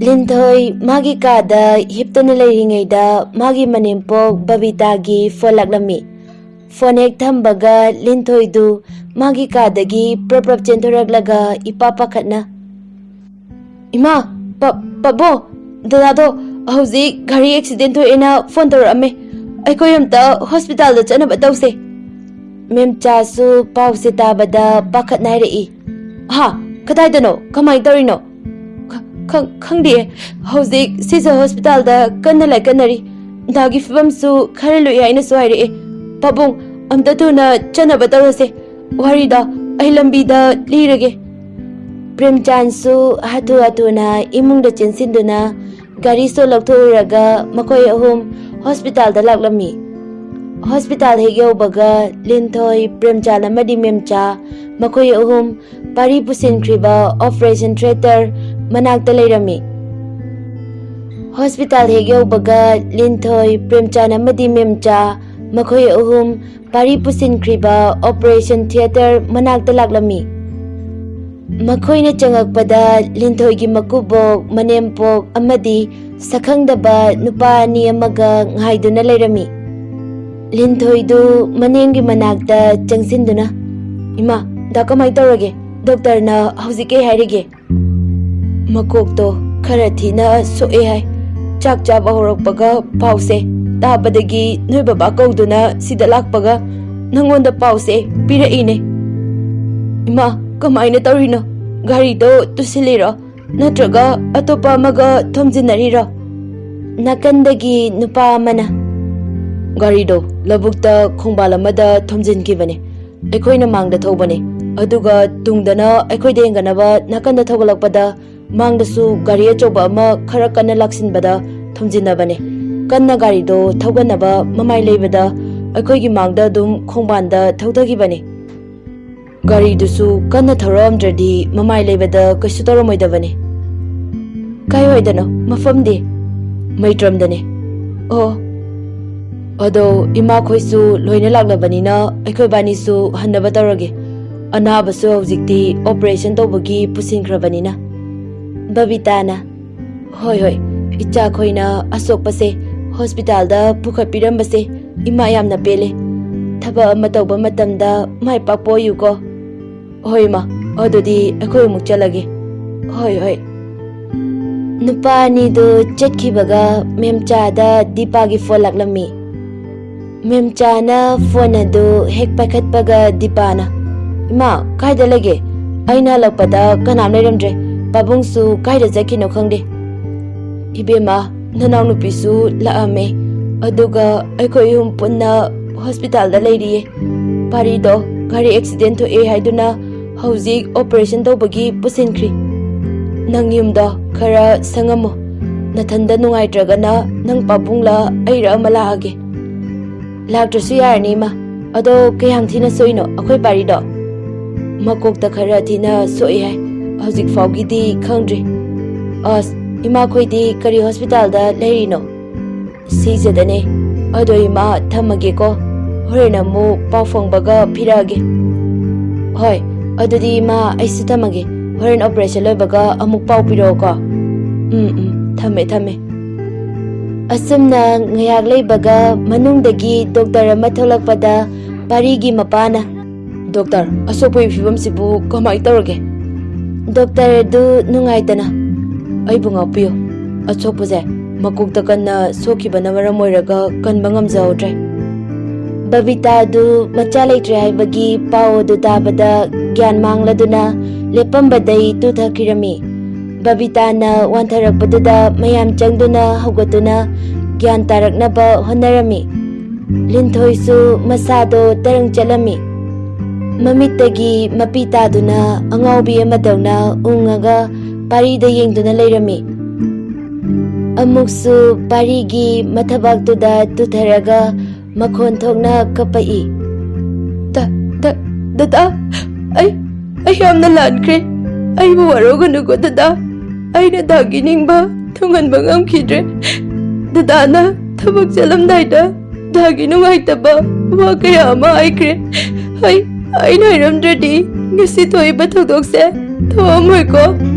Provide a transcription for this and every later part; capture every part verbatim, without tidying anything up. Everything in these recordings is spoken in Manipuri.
ꯂꯤꯟꯊꯣꯏ ꯃꯥꯒꯤ ꯀꯥꯗ ꯍꯤꯞꯇꯨꯅ ꯂꯩꯔꯤꯉꯩꯗ ꯃꯥꯒꯤ ꯃꯅꯦꯝꯄꯣꯛ ꯕꯕꯤꯇꯥꯒꯤ ꯐꯣꯟ ꯂꯥꯛꯂꯝꯃꯤ꯫ ꯐꯣꯟ ꯍꯦꯛ ꯊꯝꯕꯒ ꯂꯤꯟꯊꯣꯏꯗꯨ ꯃꯥꯒꯤ ꯀꯥꯗꯒꯤ ꯄ꯭ꯔꯞ ꯄ꯭ꯔꯞ ꯆꯦꯟꯊꯣꯔꯛꯂꯒ ꯏꯄꯥ ꯄꯥꯈꯠꯅ, "ꯏꯃꯥ, ꯄ-, ꯄꯥꯕꯣ, ꯗꯗꯥꯗꯣ ꯍꯧꯖꯤꯛ ꯒꯥꯔꯤ ꯑꯦꯛꯁꯤꯗꯦꯟ ꯊꯣꯛꯑꯦꯅ ꯐꯣꯟ ꯇꯧꯔꯛꯑꯝꯃꯦ꯫ ꯑꯩꯈꯣꯏ ꯑꯝꯇ ꯍꯣꯁꯄꯤꯇꯥꯜꯗ ꯆꯠꯅꯕ ꯇꯧꯁꯦ꯫" ꯃꯦꯝꯆꯥꯁꯨ ꯄꯥꯎꯁꯦ ꯇꯥꯕꯗ ꯄꯥꯈꯠꯅ ꯍꯥꯏꯔꯛꯏ, "ꯍꯥ? ꯀꯗꯥꯏꯗꯅꯣ? ꯀꯃꯥꯏꯅ ꯇꯧꯔꯤꯅꯣ?" "ꯈ-, ꯈ-, ꯈꯪꯗꯦ꯫ ꯍꯧꯖꯤꯛ ꯁꯤꯖ ꯍꯣꯁꯄꯤꯇꯥꯜꯗ ꯀꯟꯅ ꯂꯥꯏꯀꯠꯅꯔꯤ꯫ ꯗꯥꯒꯤ ꯐꯤꯕꯝꯁꯨ ꯈꯔ ꯂꯨꯏ ꯍꯥꯏꯅꯁꯨ ꯍꯥꯏꯔꯛꯑꯦ꯫ ꯄꯥꯕꯨꯡ, ꯑꯝꯇ ꯊꯨꯅ ꯆꯠꯅꯕ ꯇꯧꯔꯁꯦ꯫ ꯋꯥꯔꯤꯗꯣ ꯑꯩ ꯂꯝꯕꯤꯗ ꯂꯤꯔꯒꯦ꯫" ꯄ꯭ꯔꯦꯝꯆꯥꯟꯁꯨ ꯍꯥꯊꯨ ꯍꯥꯊꯨꯅ ꯏꯃꯨꯡꯗ ꯆꯦꯟꯁꯤꯟꯗꯨꯅ ꯒꯥꯔꯤꯁꯨ ꯂꯧꯊꯣꯛꯎꯔꯒ ꯃꯈꯣꯏ ꯑꯍꯨꯝ ꯍꯣꯁꯄꯤꯇꯥꯜꯗ ꯂꯥꯛꯂꯝꯃꯤ꯫ ꯍꯣꯁꯄꯤꯇꯥꯜ ꯍꯦꯛ ꯌꯧꯕꯒ ꯂꯤꯟꯊꯣꯏ, ꯄ꯭ꯔꯦꯝꯆꯥꯟ ꯑꯃꯗꯤ ꯃꯦꯝꯆꯥ ꯃꯈꯣꯏ ꯑꯍꯨꯝ ꯄꯥꯔꯤ ꯄꯨꯁꯤꯟꯈ꯭ꯔꯤꯕ ꯑꯣꯄꯔꯦꯁꯟ ꯊꯤꯌꯦꯇꯔ ꯃꯅꯥꯛꯇ ꯂꯩꯔꯝꯃꯤ꯫ ꯍꯣꯁꯄꯤꯇꯥꯜ ꯍꯦꯛ ꯌꯧꯕꯒ ꯂꯤꯟꯊꯣꯏ, ꯄ꯭ꯔꯦꯝꯆꯥꯟ ꯑꯃꯗꯤ ꯃꯦꯝꯆꯥ ꯃꯈꯣꯏ ꯑꯍꯨꯝ ꯄꯥꯔꯤ ꯄꯨꯁꯤꯟꯈ꯭ꯔꯤꯕ ꯑꯣꯄꯔꯦꯁꯟ ꯊꯤꯌꯦꯇꯔ ꯃꯅꯥꯛꯇ ꯂꯥꯛꯂꯝꯃꯤ꯫ ꯃꯈꯣꯏꯅ ꯆꯪꯉꯛꯄꯗ ꯂꯤꯟꯊꯣꯏꯒꯤ ꯃꯀꯨꯕꯣꯛ, ꯃꯅꯦꯝꯄꯣꯛ ꯑꯃꯗꯤ ꯁꯛꯈꯪꯗꯕ ꯅꯨꯄꯥ ꯑꯅꯤ ꯑꯃꯒ ꯉꯥꯏꯗꯨꯅ ꯂꯩꯔꯝꯃꯤ꯫ ꯂꯤꯟꯊꯣꯏꯗꯨ ꯃꯅꯦꯝꯒꯤ ꯃꯅꯥꯛꯇ ꯆꯪꯁꯤꯟꯗꯨꯅ, "ꯏꯃꯥ, ꯗꯥ ꯀꯃꯥꯏ ꯇꯧꯔꯒꯦ? ꯗꯣꯛꯇꯔꯅ ꯍꯧꯖꯤꯛ ꯀꯩ ꯍꯥꯏꯔꯤꯒꯦ?" "ꯃꯀꯣꯛꯇꯣ ꯈꯔ ꯊꯤꯅ ꯁꯣꯛꯑꯦ ꯍꯥꯏ꯫ ꯆꯥꯛ ꯆꯥꯕ ꯍꯧꯔꯛꯄꯒ ꯄꯥꯎꯁꯦ ꯇꯥꯕꯗꯒꯤ ꯅꯣꯏ ꯕꯕꯥ ꯀꯧꯗꯨꯅ ꯁꯤꯗ ꯂꯥꯛꯄꯒ ꯅꯪꯉꯣꯟꯗ ꯄꯥꯎꯁꯦ ꯄꯤꯔꯛꯏꯅꯦ꯫ ꯏꯃꯥ, ꯀꯃꯥꯏꯅ ꯇꯧꯔꯤꯅꯣ? ꯒꯥꯔꯤꯗꯣ ꯇꯨꯁꯤꯜꯂꯤꯔꯣ? ꯅꯠꯇ꯭ꯔꯒ ꯑꯇꯣꯞꯄ ꯑꯃꯒ ꯊꯣꯝꯖꯤꯟꯅꯔꯤꯔꯣ?" ꯅꯥꯀꯟꯗꯒꯤ ꯅꯨꯄꯥ ꯑꯃꯅ, "ꯒꯥꯔꯤꯗꯣ ꯂꯧꯕꯨꯛꯇ ꯈꯣꯡꯕꯥꯜ ꯑꯃꯗ ꯊꯣꯝꯖꯤꯟꯈꯤꯕꯅꯦ꯫ ꯑꯩꯈꯣꯏꯅ ꯃꯥꯡꯗ ꯊꯧꯕꯅꯦ, ꯑꯗꯨꯒ ꯇꯨꯡꯗꯅ ꯑꯩꯈꯣꯏꯗ ꯌꯦꯡꯒꯅꯕ ꯅꯥꯀꯟꯗ ꯊꯧꯒꯠꯂꯛꯄꯗ ꯃꯥꯡꯗꯁꯨ ꯒꯥꯔꯤ ꯑꯆꯧꯕ ꯑꯃ ꯈꯔ ꯀꯟꯅ ꯂꯥꯛꯁꯤꯟꯕꯗ ꯊꯣꯝꯖꯤꯟꯅꯕꯅꯦ꯫ ꯀꯟꯅ ꯒꯥꯔꯤꯗꯣ ꯊꯧꯒꯠꯅꯕ ꯃꯃꯥꯏ ꯂꯩꯕꯗ ꯑꯩꯈꯣꯏꯒꯤ ꯃꯥꯡꯗ ꯑꯗꯨꯝ ꯈꯣꯡꯕꯥꯟꯗ ꯊꯧꯊꯈꯤꯕꯅꯦ꯫ ꯒꯥꯔꯤꯗꯨꯁꯨ ꯀꯟꯅ ꯊꯧꯔꯛꯑꯝꯗ꯭ꯔꯗꯤ ꯃꯃꯥꯏ ꯂꯩꯕꯗ ꯀꯩꯁꯨ ꯇꯧꯔꯝꯃꯣꯏꯗꯕꯅꯦ꯫" "ꯀꯥꯏꯋꯥꯏꯗꯅꯣ ꯃꯐꯝꯗꯤ?" "ꯃꯩꯇ꯭ꯔꯝꯗꯅꯦ꯫" "ꯑꯣ, ꯑꯗꯣ ꯏꯃꯥꯈꯣꯏꯁꯨ ꯂꯣꯏꯅ ꯂꯥꯛꯂꯕꯅꯤꯅ ꯑꯩꯈꯣꯏ ꯕꯥꯅꯤꯁꯨ ꯍꯟꯅꯕ ꯇꯧꯔꯒꯦ꯫ ꯑꯅꯥꯕꯁꯨ ꯍꯧꯖꯤꯛꯇꯤ ꯑꯣꯄꯔꯦꯁꯟ ꯇꯧꯕꯒꯤ ꯄꯨꯁꯤꯟꯈ꯭ꯔꯕꯅꯤꯅ꯫" ꯕꯕꯤꯇꯥꯅ, ꯍꯣꯏ, ꯍꯣꯏ, ꯏꯆꯥꯈꯣꯏꯅ ꯑꯁꯣꯛꯄꯁꯦ ꯍꯣꯁꯄꯤꯇꯥꯜꯗ ꯄꯨꯈꯠꯄꯤꯔꯝꯕꯁꯦ ꯏꯃꯥ ꯌꯥꯝꯅ ꯄꯦꯜꯂꯦ꯫ ꯊꯕꯛ ꯑꯃ ꯇꯧꯕ ꯃꯇꯝꯗ ꯃꯥꯏ ꯄꯥꯛꯄ ꯑꯣꯏꯌꯨꯀꯣ꯫ ꯍꯣꯏ ꯏꯃꯥ, ꯑꯗꯨꯗꯤ ꯑꯩꯈꯣꯏ ꯑꯃꯨꯛ ꯆꯠꯂꯒꯦ꯫ ꯍꯣꯏ, ꯍꯣꯏ꯫ ꯅꯨꯄꯥ ꯑꯅꯤꯗꯨ ꯆꯠꯈꯤꯕꯒ ꯃꯦꯝꯆꯥꯗ ꯗꯤꯄꯥꯒꯤ ꯐꯣꯟ ꯂꯥꯛꯂꯝꯃꯤ꯫ ꯃꯦꯝꯆꯥꯅ ꯐꯣꯟ ꯑꯗꯨ ꯍꯦꯛ ꯄꯥꯏꯈꯠꯄꯒ ꯗꯤꯄꯥꯅ, "ꯏꯃꯥ, ꯀꯥꯏꯗ ꯂꯩꯒꯦ? ꯑꯩꯅ ꯍꯜꯂꯛꯄꯗ ꯀꯅꯥꯝ ꯂꯩꯔꯝꯗ꯭ꯔꯦ꯫ ꯄꯥꯕꯨꯡꯁꯨ ꯀꯥꯏꯗ ꯆꯠꯈꯤꯅꯣ ꯈꯪꯗꯦ꯫ ꯏꯕꯦꯝꯃ, ꯅꯅꯥꯎꯅꯨꯄꯤꯁꯨ ꯂꯥꯛꯑꯝꯃꯦ, ꯑꯗꯨꯒ ꯑꯩꯈꯣꯏ ꯑꯍꯨꯝ ꯄꯨꯟꯅ ꯍꯣꯁꯄꯤꯇꯥꯜꯗ ꯂꯩꯔꯤꯌꯦ꯫ ꯄꯥꯔꯤꯗꯣ ꯒꯥꯔꯤ ꯑꯦꯛꯁꯤꯗꯦꯟ ꯊꯣꯛꯑꯦ ꯍꯥꯏꯗꯨꯅ ꯍꯧꯖꯤꯛ ꯑꯣꯄꯔꯦꯁꯟ ꯇꯧꯕꯒꯤ ꯄꯨꯁꯤꯟꯈ꯭ꯔꯤ꯫ ꯅꯪ ꯌꯨꯝꯗꯣ ꯈꯔ ꯁꯪꯉꯝꯃꯣ꯫ ꯅꯊꯟꯗ ꯅꯨꯡꯉꯥꯏꯇ꯭ꯔꯒꯅ ꯅꯪ ꯄꯥꯕꯨꯡꯂ ꯑꯩꯔ ꯑꯃ ꯂꯥꯛꯑꯒꯦ꯫ ꯂꯥꯛꯇ꯭ꯔꯁꯨ ꯌꯥꯔꯅꯤ ꯏꯃꯥ꯫ ꯑꯗꯣ ꯀꯌꯥꯝ ꯊꯤꯅ ꯁꯣꯛꯏꯅꯣ ꯑꯩꯈꯣꯏ ꯄꯥꯔꯤꯗꯣ?" "ꯃꯀꯣꯛꯇ ꯈꯔ ꯊꯤꯅ ꯁꯣꯛꯏ ꯍꯥꯏ꯫ ꯍꯧꯖꯤꯛ ꯐꯥꯎꯒꯤꯗꯤ ꯈꯪꯗ꯭ꯔꯤ꯫ ꯑꯁ, ꯏꯃꯥꯈꯣꯏꯗꯤ ꯀꯔꯤ ꯍꯣꯁꯄꯤꯇꯥꯜꯗ ꯂꯩꯔꯤꯅꯣ?" "ꯁꯤꯖꯗꯅꯦ꯫ ꯑꯗꯣ ꯏꯃꯥ, ꯊꯝꯃꯒꯦꯀꯣ꯫ ꯍꯣꯔꯦꯟ ꯑꯃꯨꯛ ꯄꯥꯎ ꯐꯪꯕꯒ ꯄꯤꯔꯛꯑꯒꯦ꯫" "ꯍꯣꯏ, ꯑꯗꯨꯗꯤ ꯏꯃꯥ, ꯑꯩꯁꯨ ꯊꯝꯃꯒꯦ꯫ ꯍꯣꯔꯦꯟ ꯑꯣꯄꯔꯦꯁꯟ ꯂꯣꯏꯕꯒ ꯑꯃꯨꯛ ꯄꯥꯎ ꯄꯤꯔꯛꯑꯣꯀꯣ꯫" "ꯎꯝ, ꯎꯝ, ꯊꯝꯃꯦ, ꯊꯝꯃꯦ꯫" ꯑꯁꯨꯝꯅ ꯉꯥꯏꯍꯥꯛ ꯂꯩꯕꯒ ꯃꯅꯨꯡꯗꯒꯤ ꯗꯣꯛꯇꯔ ꯑꯃ ꯊꯣꯛꯂꯛꯄꯗ ꯄꯥꯔꯤꯒꯤ ꯃꯄꯥꯅ, "ꯗꯣꯛꯇꯔ, ꯑꯁꯣꯛꯄꯒꯤ ꯐꯤꯕꯝꯁꯤꯕꯨ ꯀꯃꯥꯏ ꯇꯧꯔꯒꯦ?" ꯗꯣꯛꯇꯔ ꯑꯗꯨ ꯅꯨꯡꯉꯥꯏꯇꯅ, "ꯑꯩꯕꯨ ꯉꯥꯛꯄꯤꯌꯨ꯫ ꯑꯁꯣꯛꯄꯁꯦ ꯃꯀꯣꯛꯇ ꯀꯟꯅ ꯁꯣꯛꯈꯤꯕꯅ ꯃꯔꯝ ꯑꯣꯏꯔꯒ ꯀꯟꯕ ꯉꯝꯖꯍꯧꯗ꯭ꯔꯦ꯫" ꯕꯕꯤꯇꯥ ꯑꯗꯨ ꯃꯆꯥ ꯂꯩꯇ꯭ꯔꯦ ꯍꯥꯏꯕꯒꯤ ꯄꯥꯎ ꯑꯗꯨ ꯇꯥꯕꯗ ꯒ꯭ꯌꯥꯟ ꯃꯥꯡꯂꯗꯨꯅ ꯂꯦꯞꯄꯝꯕꯗꯩ ꯇꯨꯊꯈꯤꯔꯝꯃꯤ꯫ ꯕꯕꯤꯇꯥꯅ ꯋꯥꯟꯊꯔꯛꯄꯗꯨꯗ ꯃꯌꯥꯝ ꯆꯪꯗꯨꯅ ꯍꯧꯒꯠꯇꯨꯅ ꯒ꯭ꯌꯥꯟ ꯇꯥꯔꯛꯅꯕ ꯍꯣꯠꯅꯔꯝꯃꯤ꯫ ꯂꯤꯟꯊꯣꯏꯁꯨ ꯃꯁꯥꯗꯣ ꯇꯔꯪ ꯆꯠꯂꯝꯃꯤ꯫ ꯃꯃꯤꯠꯇꯒꯤ ꯃꯄꯤ ꯇꯥꯗꯨꯅ ꯑꯉꯥꯎꯕꯤ ꯑꯃꯗꯧꯅ ꯎꯪꯉꯒ ꯄꯥꯔꯤꯗ ꯌꯦꯡꯗꯨꯅ ꯂꯩꯔꯝꯃꯤ꯫ ꯑꯃꯨꯛꯁꯨ ꯄꯥꯔꯤꯒꯤ ꯃꯊꯕꯥꯛꯇꯨꯗ ꯇꯨꯊꯔꯒ ꯃꯈꯣꯟ ꯊꯣꯛꯅ ꯀꯞꯄꯛꯏ꯫ "ꯗ-, ꯗ-, ꯗꯗꯥ, ꯑꯩ, ꯑꯩ ꯌꯥꯝꯅ ꯂꯥꯟꯈ꯭ꯔꯦ꯫ ꯑꯩꯕꯨ ꯋꯥꯔꯧꯒꯅꯨꯀꯣ ꯗꯗꯥ꯫ ꯑꯩꯅ ꯗꯥꯒꯤ ꯅꯤꯡꯕ ꯊꯨꯡꯍꯟꯕ ꯉꯝꯈꯤꯗ꯭ꯔꯦ꯫ ꯗꯗꯥꯅ ꯊꯕꯛ ꯆꯠꯂꯝꯗꯥꯏꯗ ꯗꯥꯒꯤ ꯅꯨꯡꯉꯥꯏꯇꯕ ꯋꯥ ꯀꯌꯥ ꯑꯃ ꯍꯥꯏꯈ꯭ꯔꯦ꯫ ꯑꯩ, ꯑꯩꯅ ꯍꯥꯏꯔꯝꯗ꯭ꯔꯗꯤ ꯉꯁꯤ ꯊꯣꯛꯏꯕ ꯊꯧꯗꯣꯛꯁꯦ ꯊꯣꯛꯑꯝꯃꯣꯏꯀꯣ꯫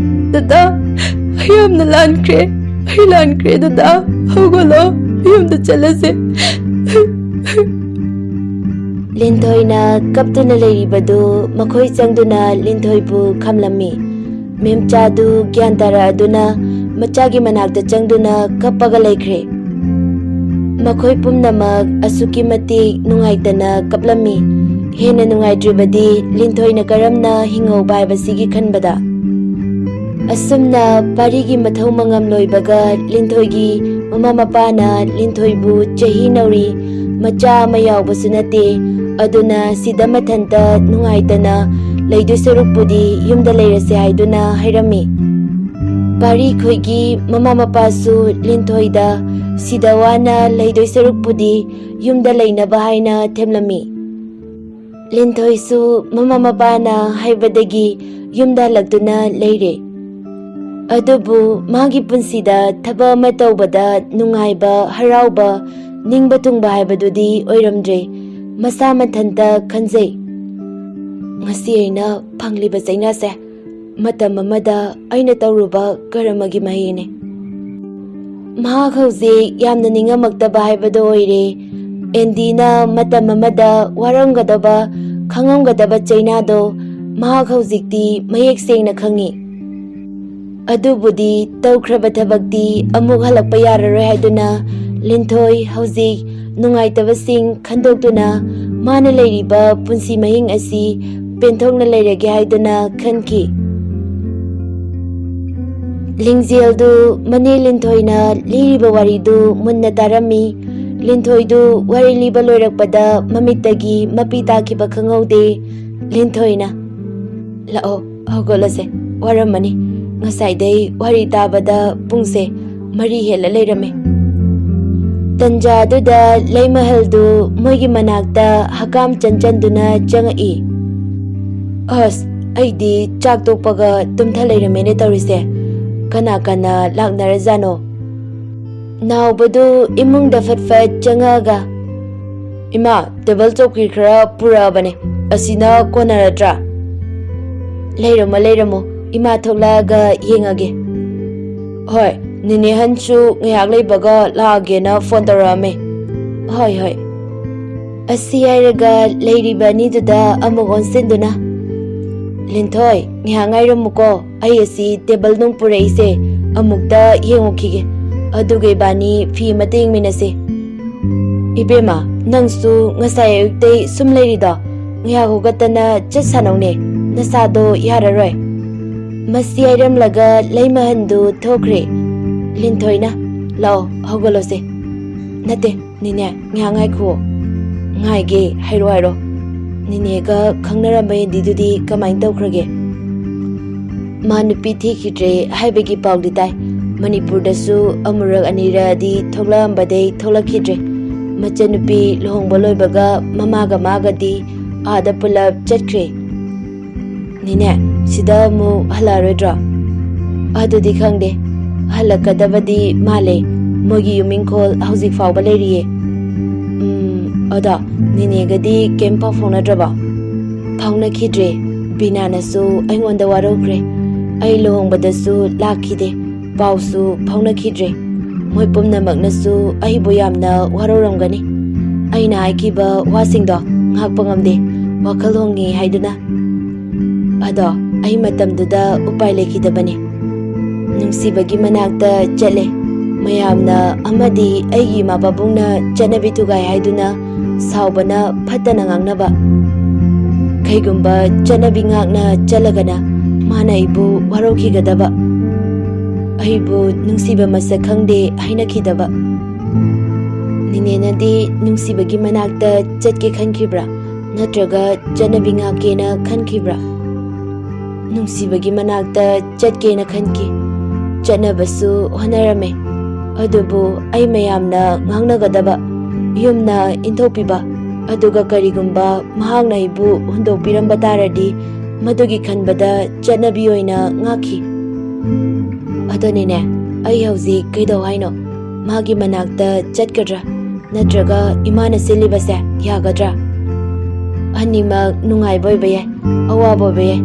ꯗꯗꯥ, ꯑꯩ ꯌꯥꯝꯅ ꯂꯥꯟꯈ꯭ꯔꯦ꯫ ꯑꯩ ꯂꯥꯟꯈ꯭ꯔꯦ ꯗꯗꯥ, ꯍꯧꯒꯠꯂꯣ, ꯌꯨꯝꯗ ꯆꯠꯂꯁꯦ꯫ ꯂꯤꯟꯊꯣꯏꯅ ꯀꯞꯇꯨꯅ ꯂꯩꯔꯤꯕꯗꯨ ꯃꯈꯣꯏ ꯆꯪꯗꯨꯅ ꯂꯤꯟꯊꯣꯏꯕꯨ ꯈꯝꯂꯝꯃꯤ꯫ ꯃꯦꯝꯆꯥꯗꯨ ꯒ꯭ꯌꯥꯟ ꯇꯥꯔꯛꯑꯗꯨꯅ ꯃꯆꯥꯒꯤ ꯃꯅꯥꯛꯇ ꯆꯪꯗꯨꯅ ꯀꯞꯄꯒ ꯂꯩꯈ꯭ꯔꯦ꯫ ꯃꯈꯣꯏ ꯄꯨꯝꯅꯃꯛ ꯑꯁꯨꯛꯀꯤ ꯃꯇꯤꯛ ꯅꯨꯡꯉꯥꯏꯇꯅ ꯀꯞꯂꯝꯃꯤ꯫ ꯍꯦꯟꯅ ꯅꯨꯡꯉꯥꯏꯇ꯭ꯔꯤꯕꯗꯤ ꯂꯤꯟꯊꯣꯏꯅ ꯀꯔꯝꯅ ꯍꯤꯡꯍꯧꯕ ꯍꯥꯏꯕꯁꯤꯒꯤ ꯈꯟꯕꯗ꯫ ꯑꯁꯨꯝꯅ ꯄꯥꯔꯤꯒꯤ ꯃꯊꯧ ꯃꯉꯝ ꯂꯣꯏꯕꯒ ꯂꯤꯟꯊꯣꯏꯒꯤ ꯃꯃꯥ ꯃꯄꯥꯅ ꯂꯤꯟꯊꯣꯏꯕꯨ ꯆꯍꯤ ꯅꯧꯔꯤ ꯃꯆꯥ ꯑꯃ ꯌꯥꯎꯕꯁꯨ ꯅꯠꯇꯦ, ꯑꯗꯨꯅ ꯁꯤꯗ ꯃꯊꯟꯇ ꯅꯨꯡꯉꯥꯏꯇꯅ ꯂꯩꯗꯣꯏ ꯁꯔꯨꯛꯄꯨꯗꯤ ꯌꯨꯝꯗ ꯂꯩꯔꯁꯦ ꯍꯥꯏꯗꯨꯅ ꯍꯥꯏꯔꯝꯃꯤ꯫ ꯄꯥꯔꯤ ꯈꯣꯏꯒꯤ ꯃꯃꯥ ꯃꯄꯥꯁꯨ ꯂꯤꯟꯊꯣꯏꯗ ꯁꯤꯗ ꯋꯥꯅ ꯂꯩꯗꯣꯏ ꯁꯔꯨꯛꯄꯨꯗꯤ ꯌꯨꯝꯗ ꯂꯩꯅꯕ ꯍꯥꯏꯅ ꯊꯦꯝꯂꯝꯃꯤ꯫ ꯂꯤꯟꯊꯣꯏꯁꯨ ꯃꯃꯥ ꯃꯄꯥꯅ ꯍꯥꯏꯕꯗꯒꯤ ꯌꯨꯝꯗ ꯍꯜꯂꯛꯇꯨꯅ ꯂꯩꯔꯦ꯫ ꯑꯗꯨꯕꯨ ꯃꯥꯒꯤ ꯄꯨꯟꯁꯤꯗ ꯊꯕꯛ ꯑꯃ ꯇꯧꯕꯗ ꯅꯨꯡꯉꯥꯏꯕ, ꯍꯔꯥꯎꯕ, ꯅꯤꯡꯕ ꯊꯨꯡꯕ ꯍꯥꯏꯕꯗꯨꯗꯤ ꯑꯣꯏꯔꯝꯗ꯭ꯔꯦ꯫ ꯃꯁꯥ ꯃꯊꯟꯇ ꯈꯟꯖꯩ, "ꯉꯁꯤ ꯑꯩꯅ ꯐꯪꯂꯤꯕ ꯆꯩꯅꯥꯁꯦ ꯃꯇꯝ ꯑꯃꯗ ꯑꯩꯅ ꯇꯧꯔꯨꯕ ꯀꯔꯃꯒꯤ ꯃꯍꯩꯅꯤ꯫" ꯃꯍꯥꯛ ꯍꯧꯖꯤꯛ ꯌꯥꯝꯅ ꯅꯤꯡꯉꯝꯃꯛꯇꯕ ꯍꯥꯏꯕꯗꯨ ꯑꯣꯏꯔꯦ꯫ ꯑꯦꯟꯗꯤꯅ ꯃꯇꯝ ꯑꯃꯗ ꯋꯥꯔꯝꯒꯗꯕ, ꯈꯪꯉꯝꯒꯗꯕ ꯆꯩꯅꯥꯗꯣ ꯃꯍꯥꯛ ꯍꯧꯖꯤꯛꯇꯤ ꯃꯌꯦꯛ ꯁꯦꯡꯅ ꯈꯪꯉꯤ꯫ ꯑꯗꯨꯕꯨꯗꯤ ꯇꯧꯈ꯭ꯔꯕ ꯊꯕꯛꯇꯤ ꯑꯃꯨꯛ ꯍꯜꯂꯛꯄ ꯌꯥꯔꯔꯣꯏ ꯍꯥꯏꯗꯨꯅ ꯂꯤꯟꯊꯣꯏ ꯍꯧꯖꯤꯛ ꯅꯨꯡꯉꯥꯏꯇꯕꯁꯤꯡ ꯈꯟꯗꯣꯛꯇꯨꯅ ꯃꯥꯅ ꯂꯩꯔꯤꯕ ꯄꯨꯟꯁꯤ ꯃꯍꯤꯡ ꯑꯁꯤ ꯄꯦꯟꯊꯣꯛꯅ ꯂꯩꯔꯒꯦ ꯍꯥꯏꯗꯨꯅ ꯈꯟꯈꯤ꯫ ꯂꯤꯡꯖꯦꯜꯗꯨ ꯃꯅꯦ ꯂꯤꯟꯊꯣꯏꯅ ꯂꯤꯔꯤꯕ ꯋꯥꯔꯤꯗꯨ ꯃꯨꯟꯅ ꯇꯥꯔꯝꯃꯤ꯫ ꯂꯤꯟꯊꯣꯏꯗꯨ ꯋꯥꯔꯤ ꯂꯤꯕ ꯂꯣꯏꯔꯛꯄꯗ ꯃꯃꯤꯠꯇꯒꯤ ꯃꯄꯤ ꯇꯥꯈꯤꯕ ꯈꯪꯍꯧꯗꯦ꯫ ꯂꯤꯟꯊꯣꯏꯅ, "ꯂꯥꯛꯑꯣ, ꯍꯧꯒꯠꯂꯁꯦ, ꯋꯥꯔꯝꯃꯅꯤ꯫ ꯉꯁꯥꯏꯗꯩ ꯋꯥꯔꯤ ꯇꯥꯕꯗ ꯄꯨꯡꯁꯦ ꯃꯔꯤ ꯍꯦꯜꯂ ꯂꯩꯔꯝꯃꯦ꯫" ꯇꯟꯖꯥꯗꯨꯗ ꯂꯩꯃꯍꯜꯗꯨ ꯃꯣꯏꯒꯤ ꯃꯅꯥꯛꯇ ꯍꯀꯥꯝ ꯆꯟ ꯆꯟꯗꯨꯅ ꯆꯪꯉꯛꯏ꯫ "ꯑꯁ, ꯑꯩꯗꯤ ꯆꯥꯛ ꯇꯣꯛꯄꯒ ꯇꯨꯝꯊ ꯂꯩꯔꯝꯃꯦꯅꯦ ꯇꯧꯔꯤꯁꯦ꯫ ꯀꯅꯥ ꯀꯅꯥ ꯂꯥꯛꯅꯔꯖꯥꯠꯅꯣ?" ꯅꯥꯎꯕꯗꯨ ꯏꯃꯨꯡꯗ ꯐꯠ ꯐꯠ ꯆꯪꯉꯛꯑꯒ, "ꯏꯃꯥ, ꯇꯦꯕꯜ ꯆꯧꯀ꯭ꯔꯤ ꯈꯔ ꯄꯨꯔꯛꯑꯕꯅꯦ, ꯑꯁꯤꯅ ꯀꯣꯟꯅꯔꯗ꯭ꯔꯥ?" "ꯂꯩꯔꯝꯃꯣ, ꯂꯩꯔꯝꯃꯣ, ꯏꯃꯥ ꯊꯣꯛꯂꯛꯑꯒ ꯌꯦꯡꯉꯒꯦ꯫" "ꯍꯣꯏ, ꯅꯦꯅꯦ ꯍꯟꯁꯨ ꯉꯥꯏꯍꯥꯛ ꯂꯩꯕꯒ ꯂꯥꯛꯑꯒꯦꯅ ꯐꯣꯟ ꯇꯧꯔꯛꯑꯝꯃꯦ꯫ ꯍꯣꯏ, ꯍꯣꯏ꯫ ꯑꯁꯤ ꯍꯥꯏꯔꯒ ꯂꯩꯔꯤꯕ ꯑꯅꯤꯗꯨꯗ ꯑꯃꯨꯛ ꯑꯣꯟꯁꯤꯟꯗꯨꯅ, "ꯂꯤꯟꯊꯣꯏ, ꯉꯥꯏꯍꯥꯛ ꯉꯥꯏꯔꯝꯃꯨꯀꯣ, ꯑꯩ ꯑꯁꯤ ꯇꯦꯕꯜ ꯅꯨꯡ ꯄꯨꯔꯛꯏꯁꯦ ꯑꯃꯨꯛꯇ ꯌꯦꯡꯉꯨꯈꯤꯒꯦ, ꯑꯗꯨꯒ ꯏꯕꯥꯅꯤ ꯐꯤ ꯑꯃꯇ ꯌꯦꯡꯃꯤꯟꯅꯁꯦ꯫" "ꯏꯕꯦꯝꯃ, ꯅꯪꯁꯨ ꯉꯁꯥꯏ ꯑꯌꯨꯛꯇꯩ ꯁꯨꯝ ꯂꯩꯔꯤꯗꯣ? ꯉꯥꯏꯍꯥꯛ ꯍꯧꯒꯠꯇꯅ ꯆꯠ ꯁꯥꯟꯅꯧꯅꯦ, ꯅꯁꯥꯗꯣ ꯌꯥꯔꯔꯣꯏ꯫" ꯃꯁꯤ ꯍꯥꯏꯔꯝꯂꯒ ꯂꯩꯃꯍꯟꯗꯨ ꯊꯣꯛꯈ꯭ꯔꯦ꯫ ꯂꯤꯟꯊꯣꯏꯅ, "ꯂꯥꯛꯑꯣ, ꯍꯧꯒꯠꯂꯣꯁꯦ꯫" "ꯅꯠꯇꯦ, ꯅꯦꯅꯦ, ꯉꯥꯏꯍꯥꯛ ꯉꯥꯏꯈꯨꯑꯣ꯫" "ꯉꯥꯏꯒꯦ, ꯍꯥꯏꯔꯣ, ꯍꯥꯏꯔꯣ꯫ ꯅꯦꯅꯦꯒ ꯈꯪꯅꯔꯝꯕ ꯑꯦꯟꯗꯤꯗꯨꯗꯤ ꯀꯃꯥꯏꯅ ꯇꯧꯈ꯭ꯔꯒꯦ?" "ꯃꯥ ꯅꯨꯄꯤ ꯊꯤꯈꯤꯗ꯭ꯔꯦ ꯍꯥꯏꯕꯒꯤ ꯄꯥꯎꯗꯤ ꯇꯥꯏ꯫ ꯃꯅꯤꯄꯨꯔꯗꯁꯨ ꯑꯃꯨꯔꯛ ꯑꯅꯤꯔꯛꯗꯤ ꯊꯣꯛꯂꯛꯑꯝꯕꯗꯩ ꯊꯣꯛꯂꯛꯈꯤꯗ꯭ꯔꯦ꯫ ꯃꯆꯟꯅꯨꯄꯤ ꯂꯨꯍꯣꯡꯕ ꯂꯣꯏꯕꯒ ꯃꯃꯥꯒ ꯃꯥꯒꯗꯤ ꯑꯥꯗ ꯄꯨꯂꯞ ꯆꯠꯈ꯭ꯔꯦ꯫" "ꯅꯦꯅꯦ, ꯁꯤꯗ ꯑꯃꯨꯛ ꯍꯜꯂꯛꯑꯔꯣꯏꯗ꯭ꯔꯣ?" "ꯑꯗꯨꯗꯤ ꯈꯪꯗꯦ꯫ ꯍꯜꯂꯛꯀꯗꯕꯗꯤ ꯃꯥꯜꯂꯦ꯫ ꯃꯣꯏꯒꯤ ꯌꯨꯝ ꯏꯪꯈꯣꯜ ꯍꯧꯖꯤꯛ ꯐꯥꯎꯕ ꯂꯩꯔꯤꯌꯦ꯫" "ꯎꯝ, ꯑꯗꯣ ꯅꯦꯅꯦꯒꯗꯤ ꯀꯩꯝ ꯄꯥꯎ ꯐꯥꯎꯅꯗ꯭ꯔꯕꯣ?" "ꯐꯥꯎꯅꯈꯤꯗ꯭ꯔꯦ꯫ ꯕꯤꯅꯥꯅꯁꯨ ꯑꯩꯉꯣꯟꯗ ꯋꯥꯔꯧꯈ꯭ꯔꯦ꯫ ꯑꯩ ꯂꯨꯍꯣꯡꯕꯗꯁꯨ ꯂꯥꯛꯈꯤꯗꯦ꯫ ꯄꯥꯎꯁꯨ ꯐꯥꯎꯅꯈꯤꯗ꯭ꯔꯦ꯫ ꯃꯣꯏ ꯄꯨꯝꯅꯃꯛꯅꯁꯨ ꯑꯩꯕꯨ ꯌꯥꯝꯅ ꯋꯥꯔꯧꯔꯝꯒꯅꯤ꯫ ꯑꯩꯅ ꯍꯥꯏꯈꯤꯕ ꯋꯥꯁꯤꯡꯗꯣ ꯉꯥꯛꯄ ꯉꯝꯗꯦ, ꯋꯥꯈꯜ ꯍꯣꯡꯉꯤ ꯍꯥꯏꯗꯨꯅ꯫ ꯑꯗꯣ ꯑꯩ ꯃꯇꯝꯗꯨꯗ ꯎꯄꯥꯏ ꯂꯩꯈꯤꯗꯕꯅꯤ꯫ ꯅꯨꯡꯁꯤꯕꯒꯤ ꯃꯅꯥꯛꯇ ꯆꯠꯂꯦ꯫ ꯃꯌꯥꯝꯅ ꯑꯃꯗꯤ ꯑꯩꯒꯤ ꯏꯃꯥ ꯄꯥꯕꯨꯡꯅ ꯆꯠꯅꯕꯤ ꯊꯨꯒꯥꯏ ꯍꯥꯏꯗꯨꯅ ꯁꯥꯎꯕꯅ ꯐꯠꯇꯅ ꯉꯥꯡꯅꯕ꯫ ꯀꯩꯒꯨꯝꯕ ꯆꯠꯅꯕꯤ ꯉꯥꯛꯅ ꯆꯠꯂꯒꯅ ꯃꯥꯅ ꯑꯩꯕꯨ ꯋꯥꯔꯧꯈꯤꯒꯗꯕ, ꯑꯩꯕꯨ ꯅꯨꯡꯁꯤꯕ ꯃꯁꯛ ꯈꯪꯗꯦ ꯍꯥꯏꯅꯈꯤꯗꯕ꯫ ꯅꯦꯅꯦꯅꯗꯤ ꯅꯨꯡꯁꯤꯕꯒꯤ ꯃꯅꯥꯛꯇ ꯆꯠꯀꯦ ꯈꯟꯈꯤꯕ꯭ꯔꯥ? ꯅꯠꯇ꯭ꯔꯒ ꯆꯠꯅꯕꯤ ꯉꯥꯛꯀꯦꯅ ꯈꯟꯈꯤꯕ꯭ꯔꯥ?" "ꯅꯨꯡꯁꯤꯕꯒꯤ ꯃꯅꯥꯛꯇ ꯆꯠꯀꯦꯅ ꯈꯟꯈꯤ꯫ ꯆꯠꯅꯕꯁꯨ ꯍꯣꯠꯅꯔꯝꯃꯦ꯫ ꯑꯗꯨꯕꯨ ꯑꯩ ꯃꯌꯥꯝꯅ ꯉꯥꯡꯅꯒꯗꯕ, ꯌꯨꯝꯅ ꯏꯟꯊꯣꯛꯄꯤꯕ, ꯑꯗꯨꯒ ꯀꯔꯤꯒꯨꯝꯕ ꯃꯍꯥꯛꯅ ꯑꯩꯕꯨ ꯍꯨꯟꯗꯣꯛꯄꯤꯔꯝꯕ ꯇꯥꯔꯗꯤ ꯃꯗꯨꯒꯤ ꯈꯟꯕꯗ ꯆꯠꯅꯕꯤ ꯑꯣꯏꯅ ꯉꯥꯛꯈꯤ꯫ ꯑꯗꯨꯅꯤꯅꯦ, ꯑꯩ ꯍꯧꯖꯤꯛ ꯀꯩꯗꯧ ꯍꯥꯏꯅꯣ? ꯃꯥꯒꯤ ꯃꯅꯥꯛꯇ ꯆꯠꯀꯗ꯭ꯔꯥ? ꯅꯠꯇ꯭ꯔꯒ ꯏꯃꯥꯅ ꯁꯤꯜꯂꯤꯕꯁꯦ ꯌꯥꯒꯗ꯭ꯔꯥ? ꯑꯅꯤꯃꯛ ꯅꯨꯡꯉꯥꯏꯕ ꯑꯣꯏꯕ ꯌꯥꯏ, ꯑꯋꯥꯕ ꯑꯣꯏꯕ ꯌꯥꯏ꯫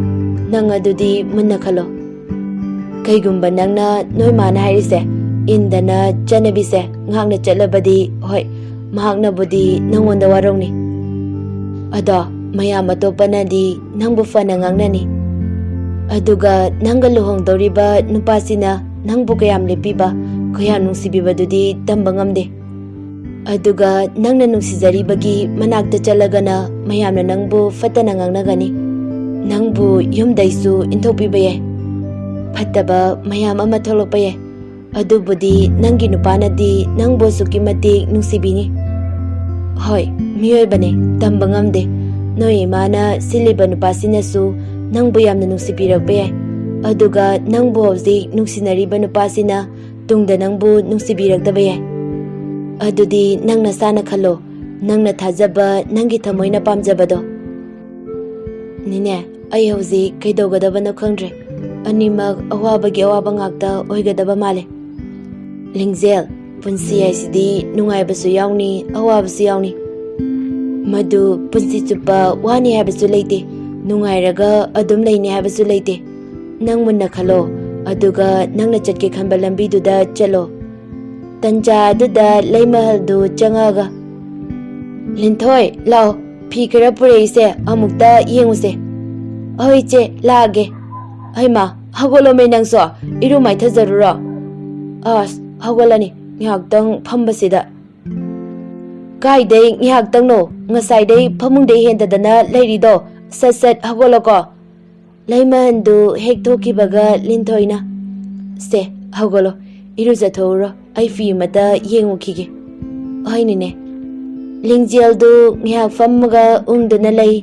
ꯅꯪ ꯑꯗꯨꯗꯤ ꯃꯨꯟꯅ ꯈꯜꯂꯣ꯫" ꯀꯩꯒꯨꯝꯕ ꯅꯪꯅ ꯅꯣꯏ ꯃꯥꯅ ꯍꯥꯏꯔꯤꯁꯦ ꯏꯟꯗꯅ ꯆꯠꯅꯕꯤꯁꯦ ꯉꯥꯛꯅ ꯆꯠꯂꯕꯗꯤ, ꯍꯣꯏ, ꯃꯍꯥꯛꯅꯕꯨꯗꯤ ꯅꯪꯉꯣꯟꯗ ꯋꯥꯔꯧꯅꯤ꯫ ꯑꯗꯣ ꯃꯌꯥꯝ ꯑꯇꯣꯞꯄꯅꯗꯤ ꯅꯪꯕꯨ ꯐꯅ ꯉꯥꯡꯅꯅꯤ꯫ ꯑꯗꯨꯒ ꯅꯪꯒ ꯂꯨꯍꯣꯡꯗꯧꯔꯤꯕ ꯅꯨꯄꯥꯁꯤꯅ ꯅꯪꯕꯨ ꯀꯌꯥꯝ ꯂꯦꯞꯄꯤꯕ, ꯀꯌꯥꯝ ꯅꯨꯡꯁꯤꯕꯤꯕꯗꯨꯗꯤ ꯇꯝꯕ ꯉꯝꯗꯦ꯫ ꯑꯗꯨꯒ ꯅꯪꯅ ꯅꯨꯡꯁꯤꯖꯔꯤꯕꯒꯤ ꯃꯅꯥꯛꯇ ꯆꯠꯂꯒꯅ ꯃꯌꯥꯝꯅ ꯅꯪꯕꯨ ꯐꯠꯇꯅ ꯉꯥꯡꯅꯒꯅꯤ꯫ ꯅꯪꯕꯨ ꯌꯨꯝꯗꯩꯁꯨ ꯏꯟꯊꯣꯛꯄꯤꯕ ꯌꯥꯏ꯫ ꯐꯠꯇꯕ ꯃꯌꯥꯝ ꯑꯃ ꯊꯣꯛꯂꯛꯄ ꯌꯥꯏ꯫ ꯑꯗꯨꯕꯨꯗꯤ ꯅꯪꯒꯤ ꯅꯨꯄꯥꯅꯗꯤ ꯅꯪꯕꯨ ꯑꯁꯨꯛꯀꯤ ꯃꯇꯤꯛ ꯅꯨꯡꯁꯤꯕꯤꯅꯤ꯫ ꯍꯣꯏ, ꯃꯤꯑꯣꯏꯕꯅꯦ, ꯇꯝꯕ ꯉꯝꯗꯦ꯫ ꯅꯣꯏ ꯏꯃꯥꯅ ꯁꯤꯜꯂꯤꯕ ꯅꯨꯄꯥꯁꯤꯅꯁꯨ ꯅꯪꯕꯨ ꯌꯥꯝꯅ ꯅꯨꯡꯁꯤꯕꯤꯔꯛꯄ ꯌꯥꯏ꯫ ꯑꯗꯨꯒ ꯅꯪꯕꯨ ꯍꯧꯖꯤꯛ ꯅꯨꯡꯁꯤꯅꯔꯤꯕ ꯅꯨꯄꯥꯁꯤꯅ ꯇꯨꯡꯗ ꯅꯪꯕꯨ ꯅꯨꯡꯁꯤꯕꯤꯔꯛꯇꯕ ꯌꯥꯏ꯫ ꯑꯗꯨꯗꯤ ꯅꯪ ꯅꯁꯥꯅ ꯈꯜꯂꯣ, ꯅꯪꯅ ꯊꯥꯖꯕ, ꯅꯪꯒꯤ ꯊꯃꯣꯏꯅ ꯄꯥꯝꯖꯕꯗꯣ꯫ ꯅꯤꯅꯦ, ꯑꯩ ꯍꯧꯖꯤꯛ ꯀꯩꯗꯧꯒꯗꯕꯅꯣ ꯈꯪꯗ꯭ꯔꯦ꯫ ꯑꯅꯤꯃꯛ ꯑꯋꯥꯕꯒꯤ ꯑꯋꯥꯕ ꯉꯥꯛꯇ ꯑꯣꯏꯒꯗꯕ ꯃꯥꯜꯂꯦ꯫ ꯂꯤꯡꯖꯦꯜ, ꯄꯨꯟꯁꯤ ꯍꯥꯏꯁꯤꯗꯤ ꯅꯨꯡꯉꯥꯏꯕꯁꯨ ꯌꯥꯎꯅꯤ, ꯑꯋꯥꯕꯁꯨ ꯌꯥꯎꯅꯤ꯫ ꯃꯗꯨ ꯄꯨꯟꯁꯤ ꯆꯨꯞꯄ ꯋꯥꯅꯤ ꯍꯥꯏꯕꯁꯨ ꯂꯩꯇꯦ, ꯅꯨꯡꯉꯥꯏꯔꯒ ꯑꯗꯨꯝ ꯂꯩꯅꯤ ꯍꯥꯏꯕꯁꯨ ꯂꯩꯇꯦ꯫ ꯅꯪ ꯃꯨꯟꯅ ꯈꯜꯂꯣ, ꯑꯗꯨꯒ ꯅꯪꯅ ꯆꯠꯀꯦ ꯈꯟꯕ ꯂꯝꯕꯤꯗꯨꯗ ꯆꯠꯂꯣ꯫ ꯇꯟꯖꯥ ꯑꯗꯨꯗ ꯂꯩꯃꯍꯜꯗꯨ ꯆꯪꯉꯛꯑꯒ, "ꯂꯤꯟꯊꯣꯏ, ꯂꯥꯛꯑꯣ, ꯐꯤ ꯈꯔ ꯄꯨꯔꯛꯏꯁꯦ ꯑꯃꯨꯛꯇ ꯌꯦꯡꯉꯨꯁꯦ꯫" "ꯑꯍꯣꯏ ꯏꯆꯦ, ꯂꯥꯛꯑꯒꯦ꯫" "ꯍꯩꯃꯥ, ꯍꯧꯒꯠꯂꯣꯃꯦ ꯅꯪꯁꯨ, ꯏꯔꯨ ꯃꯥꯏꯊꯖꯔꯨꯔꯣ꯫" "ꯑꯁ, ꯍꯧꯒꯠꯂꯅꯤ, ꯉꯥꯏꯍꯥꯛꯇꯪ ꯐꯝꯕꯁꯤꯗ꯫" "ꯀꯥꯏꯗꯩ ꯉꯥꯏꯍꯥꯛꯇꯪꯅꯣ, ꯉꯁꯥꯏꯗꯩ ꯐꯃꯨꯡꯗꯩ ꯍꯦꯟꯗꯗꯅ ꯂꯩꯔꯤꯗꯣ, ꯁꯠ ꯁꯠ ꯍꯧꯒꯠꯂꯣꯀꯣ꯫" ꯂꯩꯃꯍꯟꯗꯨ ꯍꯦꯛ ꯊꯣꯛꯈꯤꯕꯒ ꯂꯤꯟꯊꯣꯏꯅ, "ꯁꯦ, ꯍꯧꯒꯠꯂꯣ, ꯏꯔꯨꯖꯊꯣꯛꯎꯔꯣ, ꯑꯩ ꯐꯤ ꯑꯃꯇ ꯌꯦꯡꯉꯨꯈꯤꯒꯦ꯫" "ꯍꯣꯏ ꯅꯦꯅꯦ꯫" ꯂꯤꯡꯖꯦꯜꯗꯨ ꯉꯥꯏꯍꯥꯛ ꯐꯝꯃꯒ ꯎꯪꯗꯨꯅ ꯂꯩ꯫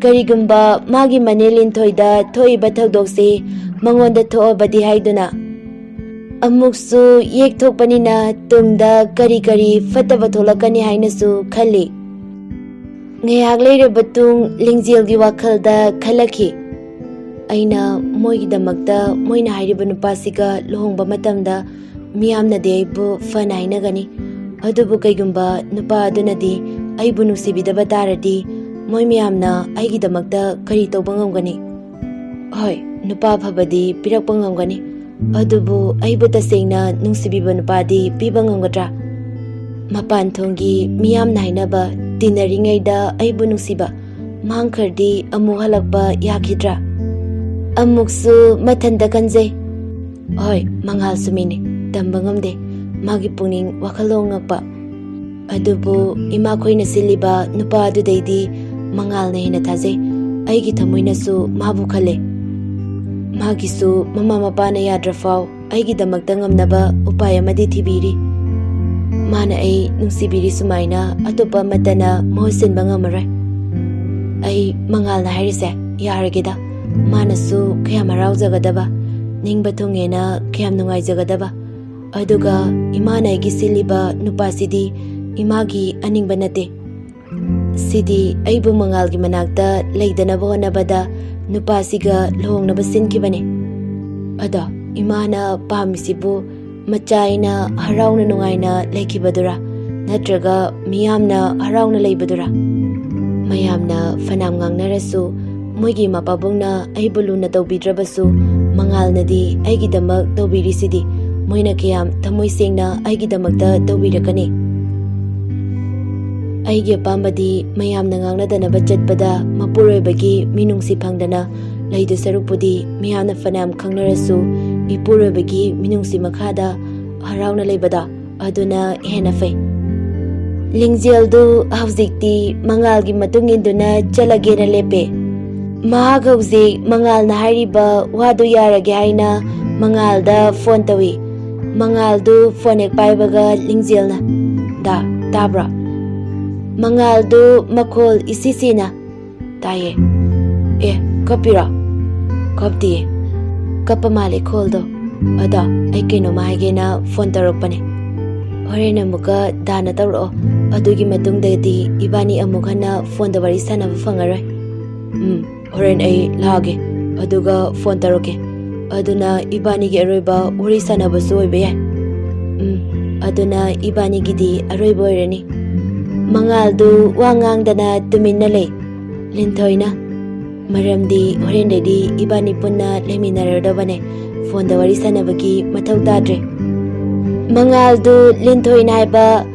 ꯀꯔꯤꯒꯨꯝꯕ ꯃꯥꯒꯤ ꯃꯅꯦ ꯂꯤꯟꯊꯣꯏꯗ ꯊꯣꯛꯏꯕ ꯊꯧꯗꯣꯛꯁꯤ ꯃꯉꯣꯟꯗ ꯊꯣꯛꯑꯕꯗꯤ ꯍꯥꯏꯗꯨꯅ꯫ ꯑꯃꯨꯛꯁꯨ ꯌꯦꯛꯊꯣꯛꯄꯅꯤꯅ ꯇꯨꯡꯗ ꯀꯔꯤ ꯀꯔꯤ ꯐꯠꯇꯕ ꯊꯣꯛꯂꯛꯀꯅꯤ ꯍꯥꯏꯅꯁꯨ ꯈꯜꯂꯤ꯫ ꯉꯥꯏꯍꯥꯛ ꯂꯩꯔꯕ ꯇꯨꯡ ꯂꯤꯡꯖꯦꯜꯒꯤ ꯋꯥꯈꯜꯗ ꯈꯜꯂꯛꯈꯤ, "ꯑꯩꯅ ꯃꯣꯏꯒꯤꯗꯃꯛꯇ ꯃꯣꯏꯅ ꯍꯥꯏꯔꯤꯕ ꯅꯨꯄꯥꯁꯤꯒ ꯂꯨꯍꯣꯡꯕ ꯃꯇꯝꯗ ꯃꯤꯌꯥꯝꯅꯗꯤ ꯑꯩꯕꯨ ꯐꯅ ꯍꯥꯏꯅꯒꯅꯤ, ꯑꯗꯨꯕꯨ ꯀꯩꯒꯨꯝꯕ ꯅꯨꯄꯥ ꯑꯗꯨꯅꯗꯤ ꯑꯩꯕꯨ ꯅꯨꯡꯁꯤꯕꯤꯗꯕ ꯇꯥꯔꯗꯤ ꯃꯣꯏ ꯃꯌꯥꯝꯅ ꯑꯩꯒꯤꯗꯃꯛꯇ ꯀꯔꯤ ꯇꯧꯕ ꯉꯝꯒꯅꯤ? ꯍꯣꯏ, ꯅꯨꯄꯥ ꯑꯐꯕꯗꯤ ꯄꯤꯔꯛꯄ ꯉꯝꯒꯅꯤ, ꯑꯗꯨꯕꯨ ꯑꯩꯕꯨ ꯇꯁꯦꯡꯅ ꯅꯨꯡꯁꯤꯕꯤꯕ ꯅꯨꯄꯥꯗꯤ ꯄꯤꯕ ꯉꯝꯒꯗ꯭ꯔꯥ? ꯃꯄꯥꯟ ꯊꯣꯡꯒꯤ ꯃꯤꯌꯥꯝꯅ ꯍꯥꯏꯅꯕ, ꯇꯤꯟꯅꯔꯤꯉꯩꯗ ꯑꯩꯕꯨ ꯅꯨꯡꯁꯤꯕ, ꯃꯥꯡꯈ꯭ꯔꯗꯤ ꯑꯃꯨꯛ ꯍꯜꯂꯛꯄ ꯌꯥꯈꯤꯗ꯭ꯔꯥ? ꯑꯃꯨꯛꯁꯨ ꯃꯊꯟꯇ ꯈꯟꯖꯩ꯫ ꯍꯣꯏ, ꯃꯉꯥꯜꯁꯨ ꯃꯤꯅꯤ, ꯇꯝꯕ ꯉꯝꯗꯦ꯫ ꯃꯥꯒꯤ ꯄꯨꯛꯅꯤꯡ ꯋꯥꯈꯜ ꯍꯣꯡꯉꯛꯄ꯫ ꯑꯗꯨꯕꯨ ꯏꯃꯥꯈꯣꯏꯅ ꯁꯤꯜꯂꯤꯕ ꯅꯨꯄꯥ ꯑꯗꯨꯗꯩꯗꯤ ꯃꯉꯥꯜꯅ ꯍꯦꯟꯅ ꯊꯥꯖꯩ꯫ ꯑꯩꯒꯤ ꯊꯃꯣꯏꯅꯁꯨ ꯃꯥꯕꯨ ꯈꯜꯂꯦ꯫ ꯃꯥꯒꯤꯁꯨ ꯃꯃꯥ ꯃꯄꯥꯅ ꯌꯥꯗ꯭ꯔꯐꯥꯎ ꯑꯩꯒꯤꯗꯃꯛꯇ ꯉꯝꯅꯕ ꯎꯄꯥꯏ ꯑꯃꯗꯤ ꯊꯤꯕꯤꯔꯤ꯫ ꯃꯥꯅ ꯑꯩ ꯅꯨꯡꯁꯤꯕꯤꯔꯤ ꯁꯨꯃꯥꯏꯅ ꯑꯇꯣꯞꯄ ꯑꯃꯠꯇꯅ ꯃꯍꯨꯠ ꯁꯤꯟꯕ ꯉꯝꯃꯔꯣꯏ꯫ ꯑꯩ ꯃꯉꯥꯜꯅ ꯍꯥꯏꯔꯤꯁꯦ ꯌꯥꯔꯒꯦꯗ꯫ ꯃꯥꯅꯁꯨ ꯀꯌꯥꯝ ꯍꯔꯥꯎꯖꯒꯗꯕ, ꯅꯤꯡꯕ ꯊꯨꯡꯉꯦꯅ ꯀꯌꯥꯝ ꯅꯨꯡꯉꯥꯏꯖꯒꯗꯕ꯫ ꯑꯗꯨꯒ ꯏꯃꯥꯅ ꯑꯩꯒꯤ ꯁꯤꯜꯂꯤꯕ ꯅꯨꯄꯥꯁꯤꯗꯤ ꯏꯃꯥꯒꯤ ꯑꯅꯤꯡꯕ ꯅꯠꯇꯦ꯫ ꯁꯤꯗꯤ ꯑꯩꯕꯨ ꯃꯉꯥꯜꯒꯤ ꯃꯅꯥꯛꯇ ꯂꯩꯗꯅꯕ ꯍꯣꯠꯅꯕꯗ ꯅꯨꯄꯥꯁꯤꯒ ꯂꯨꯍꯣꯡꯅꯕ ꯁꯤꯟꯈꯤꯕꯅꯦ꯫ ꯑꯗꯣ ꯏꯃꯥꯅ ꯄꯥꯝꯃꯤꯁꯤꯕꯨ ꯃꯆꯥ ꯑꯩꯅ ꯍꯔꯥꯎꯅ ꯅꯨꯡꯉꯥꯏꯅ ꯂꯩꯈꯤꯕꯗꯨꯔꯥ, ꯅꯠꯇ꯭ꯔꯒ ꯃꯤꯌꯥꯝꯅ ꯍꯔꯥꯎꯅ ꯂꯩꯕꯗꯨꯔꯥ? ꯃꯌꯥꯝꯅ ꯐꯅꯌꯥꯝ ꯉꯥꯡꯅꯔꯁꯨ, ꯃꯣꯏꯒꯤ ꯏꯃꯥ ꯄꯥꯕꯨꯡꯅ ꯑꯩꯕꯨ ꯂꯨꯅ ꯇꯧꯕꯤꯗ꯭ꯔꯕꯁꯨ, ꯃꯉꯥꯜꯅꯗꯤ ꯑꯩꯒꯤꯗꯃꯛ ꯇꯧꯕꯤꯔꯤꯁꯤꯗꯤ꯫ ꯃꯣꯏꯅ ꯀꯌꯥꯝ ꯊꯃꯣꯏ ꯁꯦꯡꯅ ꯑꯩꯒꯤꯗꯃꯛꯇ ꯇꯧꯕꯤꯔꯛꯀꯅꯤ? ꯑꯩꯒꯤ ꯑꯄꯥꯝꯕꯗꯤ ꯃꯌꯥꯝꯅ ꯉꯥꯡꯅꯗꯅꯕ ꯆꯠꯄꯗ ꯃꯄꯨꯔꯣꯏꯕꯒꯤ ꯃꯤꯅꯨꯡꯁꯤ ꯐꯪꯗꯅ ꯂꯩꯗꯨ ꯁꯔꯨꯛꯄꯨꯗꯤ, ꯃꯤꯌꯥꯝꯅ ꯐꯅꯌꯥꯝ ꯈꯪꯅꯔꯁꯨ ꯏꯄꯨꯔꯣꯏꯕꯒꯤ ꯃꯤꯅꯨꯡꯁꯤ ꯃꯈꯥꯗ ꯍꯔꯥꯎꯅ ꯂꯩꯕꯗꯣ, ꯑꯗꯨꯅ ꯍꯦꯟꯅ ꯐꯩ꯫ ꯂꯤꯡꯖꯦꯜꯗꯨ ꯍꯧꯖꯤꯛꯇꯤ ꯃꯉꯥꯜꯒꯤ ꯃꯇꯨꯡ ꯏꯟꯗꯨꯅ ꯆꯠꯂꯒꯦꯅ ꯂꯦꯞꯄꯦ꯫ ꯃꯍꯥꯛ ꯍꯧꯖꯤꯛ ꯃꯉꯥꯜꯅ ꯍꯥꯏꯔꯤꯕ ꯋꯥꯗꯨ ꯌꯥꯔꯒꯦ ꯍꯥꯏꯅ ꯃꯉꯥꯜꯗ ꯐꯣꯟ ꯇꯧꯏ꯫ ꯃꯉꯥꯜꯗꯨ ꯐꯣꯟ ꯍꯦꯛ ꯄꯥꯏꯕꯒ ꯂꯤꯡꯖꯦꯜꯅ, "ꯗꯥ, ꯇꯥꯕ꯭ꯔꯣ?" ꯃꯉꯥꯜꯗꯨ ꯃꯈꯣꯜ ꯏꯁꯤ ꯁꯤꯅ, "ꯇꯥꯏꯌꯦ꯫ ꯑꯦ, ꯀꯞꯄꯤꯔꯣ?" "ꯀꯞꯇꯤꯌꯦ꯫ ꯀꯞꯄ ꯃꯥꯜꯂꯦ ꯈꯣꯜꯗꯣ꯫ ꯑꯗꯣ ꯑꯩ ꯀꯩꯅꯣꯝꯃ ꯍꯥꯏꯒꯦꯅ ꯐꯣꯟ ꯇꯧꯔꯛꯄꯅꯦ꯫ ꯍꯣꯔꯦꯟ ꯑꯃꯨꯛꯀ ꯗꯥꯅ ꯇꯧꯔꯛꯑꯣ꯫ ꯑꯗꯨꯒꯤ ꯃꯇꯨꯡꯗꯗꯤ ꯏꯕꯥꯅꯤ ꯑꯃꯨꯛ ꯍꯟꯅ ꯐꯣꯟꯗ ꯋꯥꯔꯤ ꯁꯥꯟꯅꯕ ꯐꯪꯉꯔꯣꯏ꯫ ꯎꯝ, ꯍꯣꯔꯦꯟ ꯑꯩ ꯂꯥꯛꯑꯒꯦ, ꯑꯗꯨꯒ ꯐꯣꯟ ꯇꯧꯔꯛꯀꯦ꯫ ꯑꯗꯨꯅ ꯏꯕꯥꯅꯤꯒꯤ ꯑꯔꯣꯏꯕ ꯋꯥꯔꯤ ꯁꯥꯟꯅꯕꯁꯨ ꯑꯣꯏꯕ ꯌꯥꯏ꯫ ꯎꯝ, ꯑꯗꯨꯅ ꯏꯕꯥꯅꯤꯒꯤꯗꯤ ꯑꯔꯣꯏꯕ ꯑꯣꯏꯔꯅꯤ꯫" ꯃꯉꯥꯜꯗꯨ ꯋꯥ ꯉꯥꯡꯗꯅ ꯇꯨꯃꯤꯟꯅ ꯂꯩ꯫ ꯂꯤꯟꯊꯣꯏꯅ, "ꯃꯔꯝꯗꯤ ꯍꯣꯔꯦꯟꯗꯩꯗꯤ ꯏꯕꯥꯅꯤ ꯄꯨꯟꯅ ꯂꯩꯃꯤꯟꯅꯔꯗꯕꯅꯦ꯫ ꯐꯣꯟꯗ ꯋꯥꯔꯤ ꯁꯥꯟꯅꯕꯒꯤ ꯃꯊꯧ ꯇꯥꯗ꯭ꯔꯦ꯫ ꯃꯉꯥꯜꯗꯨ ꯂꯤꯟꯊꯣꯏꯅ ꯍꯥꯏꯕ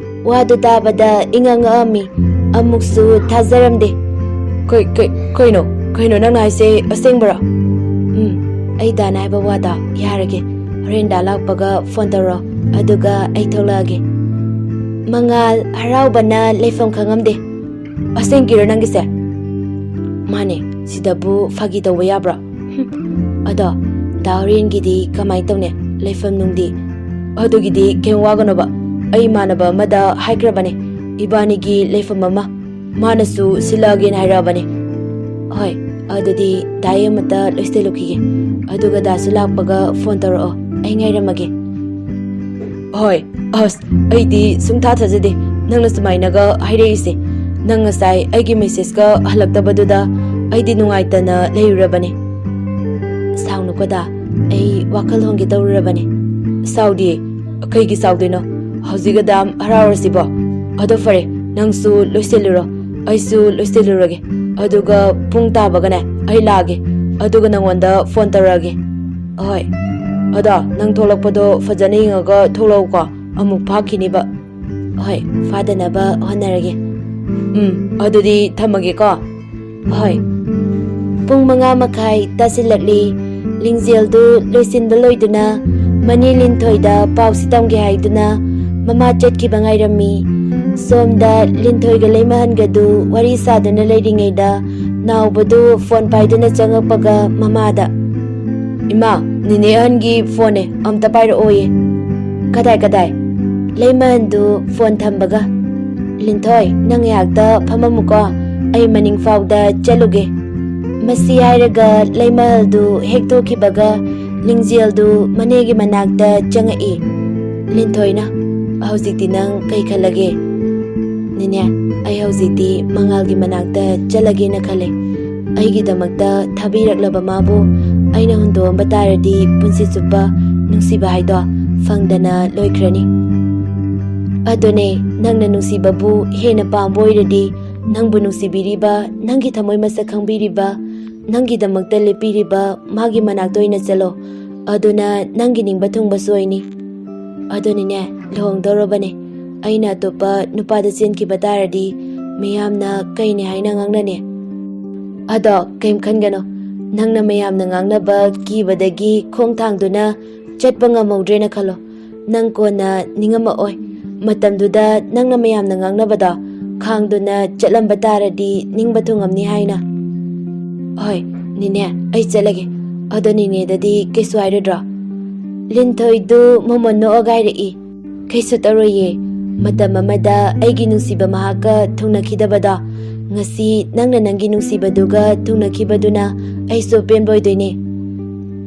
ꯋꯥꯗꯨ ꯇꯥꯕꯗ ꯏꯉꯛ ꯉꯛꯑꯝꯃꯤ꯫ ꯑꯃꯨꯛꯁꯨ ꯊꯥꯖꯔꯝꯗꯦ꯫ "ꯀꯩ-, ꯀꯩ-, ꯀꯩꯅꯣ? ꯀꯩꯅꯣ ꯅꯪꯅ ꯍꯥꯏꯁꯦ ꯑꯁꯦꯡꯕꯔꯣ?" "ꯎꯝ, ꯑꯩ ꯗꯥꯅ ꯍꯥꯏꯕ ꯋꯥꯗ ꯌꯥꯔꯒꯦ꯫ ꯍꯣꯔꯦꯟ ꯗꯥ ꯂꯥꯛꯄꯒ ꯐꯣꯟ ꯇꯧꯔꯣ, ꯑꯗꯨꯒ ꯑꯩ ꯊꯣꯛꯂꯛꯑꯒꯦ꯫" ꯃꯉꯥꯜ ꯍꯔꯥꯎꯕꯅ ꯂꯩꯐꯝ ꯈꯪꯉꯝꯗꯦ꯫ "ꯑꯁꯦꯡꯀꯤꯔꯣ ꯅꯪꯒꯤꯁꯦ?" "ꯃꯥꯅꯦ, ꯁꯤꯗꯕꯨ ꯐꯥꯒꯤ ꯇꯧꯕ ꯌꯥꯕ꯭ꯔꯣ? ꯍꯨꯝ, ꯑꯗꯣ ꯗꯥ ꯍꯣꯔꯦꯟꯒꯤꯗꯤ ꯀꯃꯥꯏꯅ ꯇꯧꯅꯤ? ꯂꯩꯐꯝ ꯅꯨꯡꯗꯤ?" "ꯑꯗꯨꯒꯤꯗꯤ ꯀꯩꯝ ꯋꯥꯒꯅꯣꯕ, ꯑꯩ ꯏꯃꯥꯟꯅꯕ ꯑꯃꯗ ꯍꯥꯏꯈ꯭ꯔꯕꯅꯦ, ꯏꯕꯥꯅꯤꯒꯤ ꯂꯩꯐꯝ ꯑꯃ꯫ ꯃꯥꯅꯁꯨ ꯁꯤꯜꯂꯛꯑꯒꯦꯅ ꯍꯥꯏꯔꯛꯑꯕꯅꯦ꯫" "ꯍꯣꯏ, ꯑꯗꯨꯗꯤ ꯗꯥ, ꯑꯩ ꯑꯃꯇ ꯂꯣꯏꯁꯤꯜꯂꯨꯈꯤꯒꯦ, ꯑꯗꯨꯒ ꯗꯥꯁꯨ ꯂꯥꯛꯄꯒ ꯐꯣꯟ ꯇꯧꯔꯛꯑꯣ, ꯑꯩ ꯉꯥꯏꯔꯝꯃꯒꯦ꯫" "ꯍꯣꯏ, ꯑꯁ, ꯑꯩꯗꯤ ꯁꯨꯡꯊꯥ ꯊꯥꯖꯗꯦ ꯅꯪꯅ ꯁꯨꯃꯥꯏꯅꯒ ꯍꯥꯏꯔꯛꯏꯁꯦ꯫ ꯅꯪ ꯉꯁꯥꯏ ꯑꯩꯒꯤ ꯃꯦꯁꯦꯖꯀ ꯍꯜꯂꯛꯇꯕꯗꯨꯗ ꯑꯩꯗꯤ ꯅꯨꯡꯉꯥꯏꯇꯅ ꯂꯩꯔꯨꯔꯕꯅꯦ꯫" "ꯁꯥꯎꯅꯨꯀꯣ ꯗꯥ, ꯑꯩ ꯋꯥꯈꯜ ꯍꯣꯡꯒꯦ ꯇꯧꯔꯨꯔꯕꯅꯦ꯫" "ꯁꯥꯎꯗꯤꯌꯦ, ꯀꯩꯒꯤ ꯁꯥꯎꯗꯣꯏꯅꯣ? ꯍꯧꯖꯤꯛ ꯑꯗꯥꯝ ꯍꯔꯥꯎꯔꯁꯤꯕꯣ? ꯑꯗꯣ ꯐꯔꯦ, ꯅꯪꯁꯨ ꯂꯣꯏꯁꯤꯜꯂꯨꯔꯣ, ꯑꯩꯁꯨ ꯂꯣꯏꯁꯤꯜꯂꯨꯔꯒꯦ, ꯑꯗꯨꯒ ꯄꯨꯡ ꯇꯥꯕꯒꯅꯦ ꯑꯩ ꯂꯥꯛꯑꯒꯦ, ꯑꯗꯨꯒ ꯅꯪꯉꯣꯟꯗ ꯐꯣꯟ ꯇꯧꯔꯛꯑꯒꯦ꯫" "ꯍꯣꯏ꯫ ꯑꯗꯣ ꯅꯪ ꯊꯣꯛꯂꯛꯄꯗꯣ ꯐꯖꯅ ꯌꯦꯡꯉꯒ ꯊꯣꯛꯂꯛꯎꯀꯣ, ꯑꯃꯨꯛ ꯐꯥꯈꯤꯅꯤꯕ꯫" "ꯍꯣꯏ, ꯐꯥꯗꯅꯕ ꯍꯣꯠꯅꯔꯒꯦ꯫" "ꯎꯝ, ꯑꯗꯨꯗꯤ ꯊꯝꯃꯒꯦꯀꯣ꯫" "ꯍꯣꯏ꯫" ꯄꯨꯡ ꯃꯉꯥ ꯃꯈꯥꯏ ꯇꯥꯁꯤꯜꯂꯛꯂꯤ꯫ ꯂꯤꯡꯖꯦꯜꯗꯨ ꯂꯣꯏꯁꯤꯟꯕ ꯂꯣꯏꯗꯨꯅ ꯃꯅꯦ ꯂꯤꯟꯊꯣꯏꯗ ꯄꯥꯎꯁꯤ ꯇꯝꯒꯦ ꯍꯥꯏꯗꯨꯅ ꯃꯃꯥ ꯆꯠꯈꯤꯕ ꯉꯥꯏꯔꯝꯃꯤ꯫ ꯁꯣꯝꯗ ꯂꯤꯟꯊꯣꯏꯒ ꯂꯩꯃꯍꯟꯒꯗꯨ ꯋꯥꯔꯤ ꯁꯥꯗꯨꯅ ꯂꯩꯔꯤꯉꯩꯗ ꯅꯥꯎꯕꯗꯨ ꯐꯣꯟ ꯄꯥꯏꯗꯨꯅ ꯆꯪꯉꯛꯄꯒ ꯃꯃꯥꯗ, "ꯏꯃꯥ, ꯅꯦꯅꯦ ꯑꯍꯟꯒꯤ ꯐꯣꯟꯅꯦ, ꯑꯝꯇ ꯄꯥꯏꯔꯛꯑꯣꯌꯦ꯫" "ꯀꯗꯥꯏ, ꯀꯗꯥꯏ?" ꯂꯩꯃꯍꯟꯗꯨ ꯐꯣꯟ ꯊꯝꯕꯒ, "ꯂꯤꯟꯊꯣꯏ, ꯅꯪ ꯉꯥꯏꯍꯥꯛꯇ ꯐꯝꯃꯝꯃꯨꯀꯣ, ꯑꯩ ꯃꯅꯤꯡ ꯐꯥꯎꯗ ꯆꯠꯂꯨꯒꯦ꯫" ꯃꯁꯤ ꯍꯥꯏꯔꯒ ꯂꯩꯃꯍꯜꯗꯨ ꯍꯦꯛ ꯊꯣꯛꯈꯤꯕꯒ ꯂꯤꯡꯖꯦꯜꯗꯨ ꯃꯅꯦꯒꯤ ꯃꯅꯥꯛꯇ ꯆꯪꯉꯛꯏ꯫ ꯂꯤꯟꯊꯣꯏꯅ, "ꯍꯧꯖꯤꯛꯇꯤ ꯅꯪ ꯀꯩ ꯈꯜꯂꯒꯦ?" "ꯅꯦꯅꯦ, ꯑꯩ ꯍꯧꯖꯤꯛꯇꯤ ꯃꯉꯥꯜꯒꯤ ꯃꯅꯥꯛꯇ ꯆꯠꯂꯒꯦꯅ ꯈꯜꯂꯦ꯫ ꯑꯩꯒꯤꯗꯃꯛꯇ ꯊꯥꯕꯤꯔꯛꯂꯕ ꯃꯥꯕꯨ ꯑꯩꯅ ꯍꯨꯟꯗꯣꯛꯑꯝꯕ ꯇꯥꯔꯗꯤ ꯄꯨꯟꯁꯤ ꯆꯨꯞꯄ ꯅꯨꯡꯁꯤꯕ ꯍꯥꯏꯗꯣ ꯐꯪꯗꯅ ꯂꯣꯏꯈ꯭ꯔꯅꯤ꯫ ꯑꯗꯨꯅꯦ, ꯅꯪꯅ ꯅꯨꯡꯁꯤꯕꯕꯨ ꯍꯦꯟꯅ ꯄꯥꯝꯕ ꯑꯣꯏꯔꯗꯤ, ꯅꯪꯕꯨ ꯅꯨꯡꯁꯤꯕꯤꯔꯤꯕ, ꯅꯪꯒꯤ ꯊꯃꯣꯏ ꯃꯁꯛ ꯈꯪꯕꯤꯔꯤꯕ, ꯅꯪꯒꯤꯗꯃꯛꯇ ꯂꯦꯞꯄꯤꯔꯤꯕ ꯃꯥꯒꯤ ꯃꯅꯥꯛꯇ ꯑꯣꯏꯅ ꯆꯠꯂꯣ꯫ ꯑꯗꯨꯅ ꯅꯪꯒꯤ ꯅꯤꯡꯕ ꯊꯨꯡꯕꯁꯨ ꯑꯣꯏꯅꯤ꯫ ꯑꯗꯨꯅꯤꯅꯦ, ꯂꯨꯍꯣꯡꯗꯧꯔꯕꯅꯦ꯫ ꯑꯩꯅ ꯑꯇꯣꯞꯄ ꯅꯨꯄꯥꯗ ꯆꯦꯟꯈꯤꯕ ꯇꯥꯔꯗꯤ ꯃꯤꯌꯥꯝꯅ ꯀꯩꯅꯤ ꯍꯥꯏꯅ ꯉꯥꯡꯅꯅꯤ꯫ ꯑꯗꯣ ꯀꯩꯝ ꯈꯟꯒꯅꯣ, ꯅꯪꯅ ꯃꯌꯥꯝꯅ ꯉꯥꯡꯅꯕ ꯀꯤꯕꯗꯒꯤ ꯈꯣꯡ ꯊꯥꯡꯗꯨꯅ ꯆꯠꯄ ꯉꯝꯍꯧꯗ꯭ꯔꯦꯅ ꯈꯜꯂꯣ꯫ ꯅꯪ ꯀꯣꯟꯅ ꯅꯤꯡꯉꯝꯃꯛꯑꯣꯏ꯫ ꯃꯇꯝꯗꯨꯗ ꯅꯪꯅ ꯃꯌꯥꯝꯅ ꯉꯥꯡꯅꯕꯗꯣ ꯈꯥꯡꯗꯨꯅ ꯆꯠꯂꯝꯕ ꯇꯥꯔꯗꯤ ꯅꯤꯡꯕ ꯊꯨꯡꯉꯝꯅꯤ ꯍꯥꯏꯅ꯫ ꯍꯣꯏ, ꯅꯤꯅꯦ, ꯑꯩ ꯆꯠꯂꯒꯦ꯫ ꯑꯗꯣ ꯅꯤꯅꯦꯗꯗꯤ ꯀꯩꯁꯨ ꯍꯥꯏꯔꯨꯗ꯭ꯔꯣ? ꯂꯤꯟꯊꯣꯏꯗꯨ ꯃꯃꯣꯟ ꯅꯣꯛꯑꯒ ꯍꯥꯏꯔꯛꯏ, "ꯀꯩꯁꯨ ꯇꯧꯔꯣꯏꯌꯦ꯫ ꯃꯇꯝ ꯑꯃꯗ ꯑꯩꯒꯤ ꯅꯨꯡꯁꯤꯕ ꯃꯍꯥꯛꯀ ꯊꯨꯡꯅꯈꯤꯗꯕꯗꯣ, ꯉꯁꯤ ꯅꯪꯅ ꯅꯪꯒꯤ ꯅꯨꯡꯁꯤꯕꯗꯨꯒ ꯊꯨꯡꯅꯈꯤꯕꯗꯨꯅ ꯑꯩꯁꯨ ꯄꯦꯟꯕ ꯑꯣꯏꯗꯣꯏꯅꯦ꯫"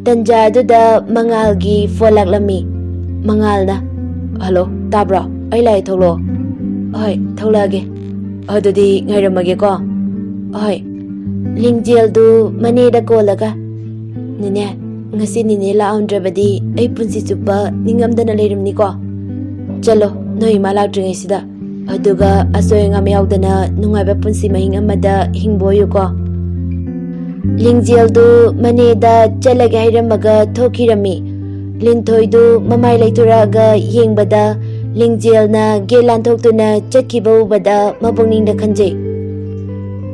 ꯇꯟꯖꯥ ꯑꯗꯨꯗ ꯃꯉꯥꯜꯒꯤ ꯐꯣꯟ ꯂꯥꯛꯂꯝꯃꯤ꯫ ꯃꯉꯥꯜꯅ, "ꯍꯜꯂꯣ, ꯇꯥꯕ꯭ꯔꯣ? ꯑꯩ ꯂꯥꯛꯑꯦ, ꯊꯣꯛꯂꯛꯑꯣ꯫" "ꯍꯣꯏ, ꯊꯣꯛꯂꯛꯑꯒꯦ꯫ ꯑꯗꯨꯗꯤ ꯉꯥꯏꯔꯝꯃꯒꯦꯀꯣ꯫" "ꯍꯣꯏ꯫" ꯂꯤꯡꯖꯦꯜꯗꯨ ꯃꯅꯦꯗ ꯀꯣꯜꯂꯒ, "ꯅꯤꯅꯦ, ꯉꯁꯤ ꯅꯤꯅꯦ ꯂꯥꯛꯑꯝꯗ꯭ꯔꯕꯗꯤ ꯑꯩ ꯄꯨꯟꯁꯤ ꯆꯨꯞꯄ ꯅꯤꯡꯉꯝꯗꯅ ꯂꯩꯔꯝꯅꯤꯀꯣ꯫ ꯆꯠꯂꯣ, ꯅꯣꯏ ꯏꯃꯥ ꯂꯥꯛꯇ꯭ꯔꯤꯉꯩꯁꯤꯗ꯫ ꯑꯗꯨꯒ ꯑꯁꯣꯏ ꯑꯉꯥꯝ ꯌꯥꯎꯗꯅ ꯅꯨꯡꯉꯥꯏꯕ ꯄꯨꯟꯁꯤ ꯃꯍꯤꯡ ꯑꯃꯗ ꯍꯤꯡꯕ ꯑꯣꯏꯌꯨꯀꯣ꯫" ꯂꯤꯡꯖꯦꯜꯗꯨ ꯃꯅꯦꯗ ꯆꯠꯂꯒꯦ ꯍꯥꯏꯔꯝꯃꯒ ꯊꯣꯛꯈꯤꯔꯝꯃꯤ꯫ ꯂꯤꯟꯊꯣꯏꯗꯨ ꯃꯃꯥꯏ ꯂꯩꯊꯣꯔꯛꯑꯒ ꯌꯦꯡꯕꯗ ꯂꯤꯡꯖꯦꯜꯅ ꯒꯦꯠ ꯂꯥꯟꯊꯣꯛꯇꯨꯅ ꯆꯠꯈꯤꯕ ꯎꯕꯗ ꯃꯄꯨꯛꯅꯤꯡꯗ ꯈꯟꯖꯩ,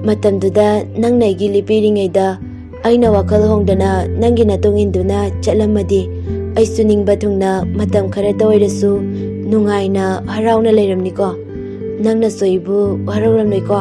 "ꯃꯇꯝꯗꯨꯗ ꯅꯪꯅ ꯑꯩꯒꯤ ꯂꯤꯄꯤꯔꯤꯉꯩꯗ ꯑꯩꯅ ꯋꯥꯈꯜ ꯍꯣꯡꯗꯅ ꯅꯪꯒꯤ ꯅꯇꯨꯡ ꯏꯟꯗꯨꯅ ꯆꯠꯂꯝꯃꯗꯤ ꯑꯩꯁꯨ ꯅꯤꯡꯕ ꯊꯨꯡꯅ ꯃꯇꯝ ꯈꯔꯇ ꯑꯣꯏꯔꯁꯨ ꯅꯨꯡꯉꯥꯏꯅ ꯍꯔꯥꯎꯅ ꯂꯩꯔꯝꯅꯤꯀꯣ꯫ ꯅꯪꯅꯁꯨ ꯑꯩꯕꯨ ꯋꯥꯔꯧꯔꯝꯂꯣꯏꯀꯣ?"